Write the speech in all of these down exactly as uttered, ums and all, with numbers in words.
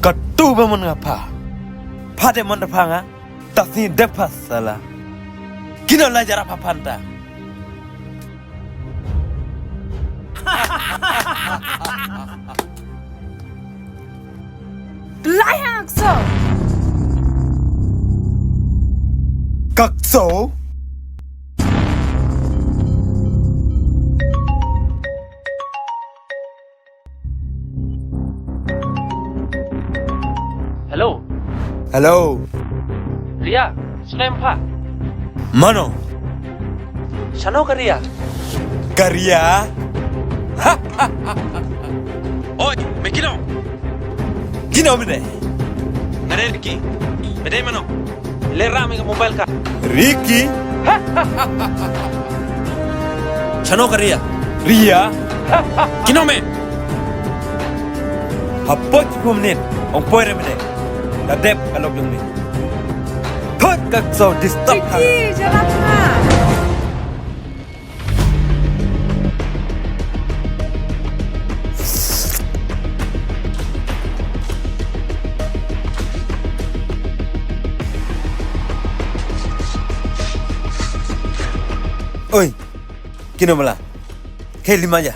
Katu ba mon nga pha. Pha de mon da pha nga. Ta si de pha sala. Kino la jara pha phanta. Lai ha Akso. Kakso. Hello. Hello. Ria, snem pha. Mano? Shano ka Ria? Ka Ria. Oi, me kino? Kino me de? Nga dei Ricky. Me dei mano? Le ra me ka mobile ka. Ricky. Chano ka Ria? Ria. Kino me? Hapoh pum nin ong poi re me de. Ka dep ka lok jong me. Thot ka so disturb ha. Ricky, jangan ha. Oi, kino mala? Hei, lima ja.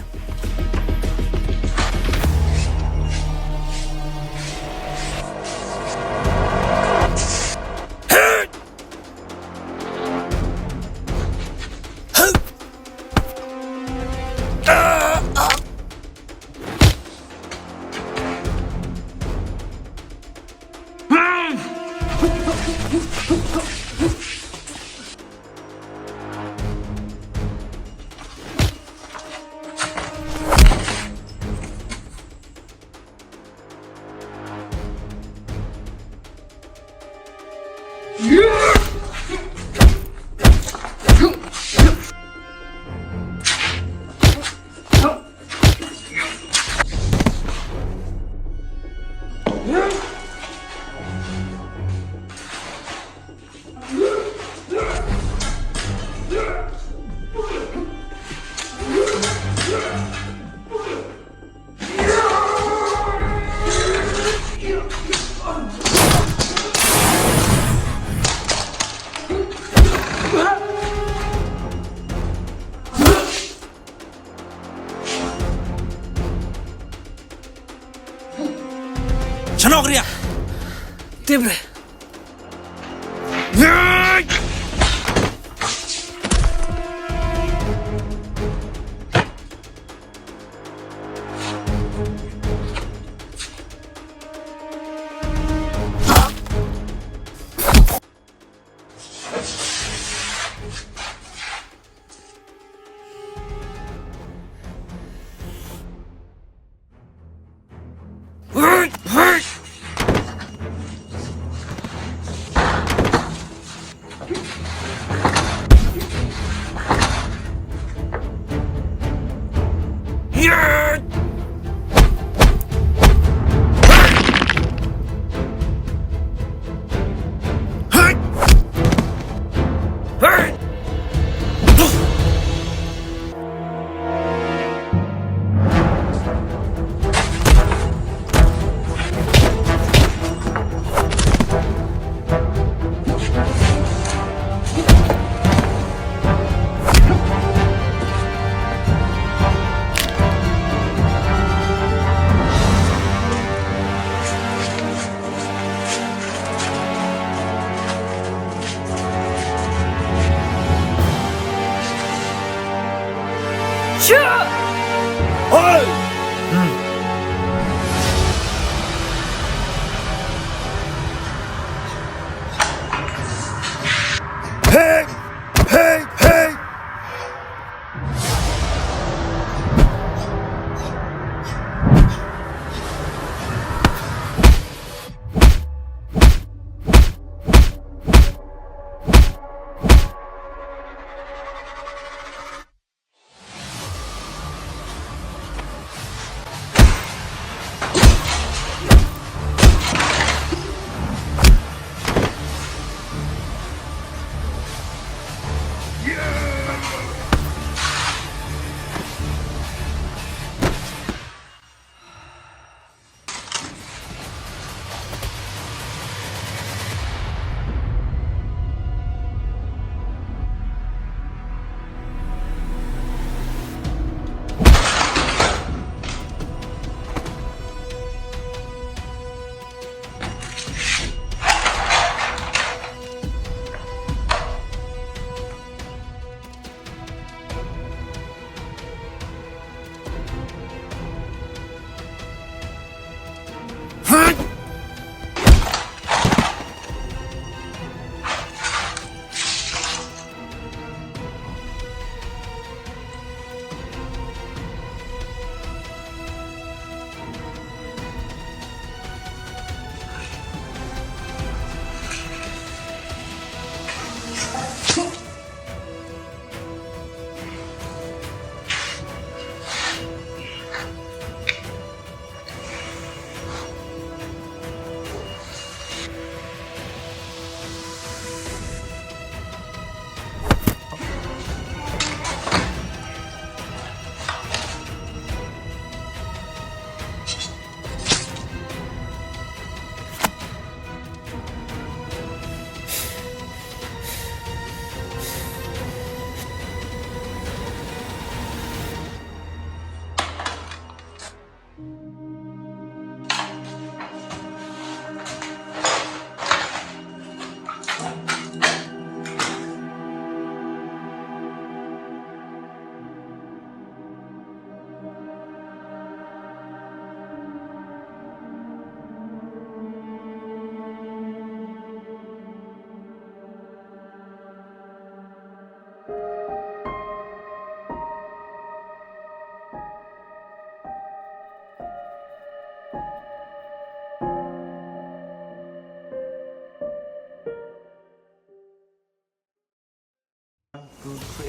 Chano kria. Tibre.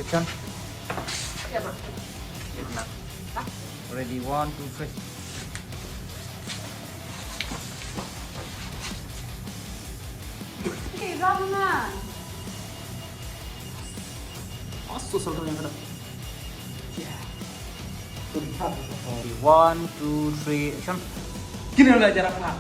Action. Ready, one, two, three. Okay, run na. Aso sal yang ada. Okay, one, two, three, action. Kini udah jarak lah.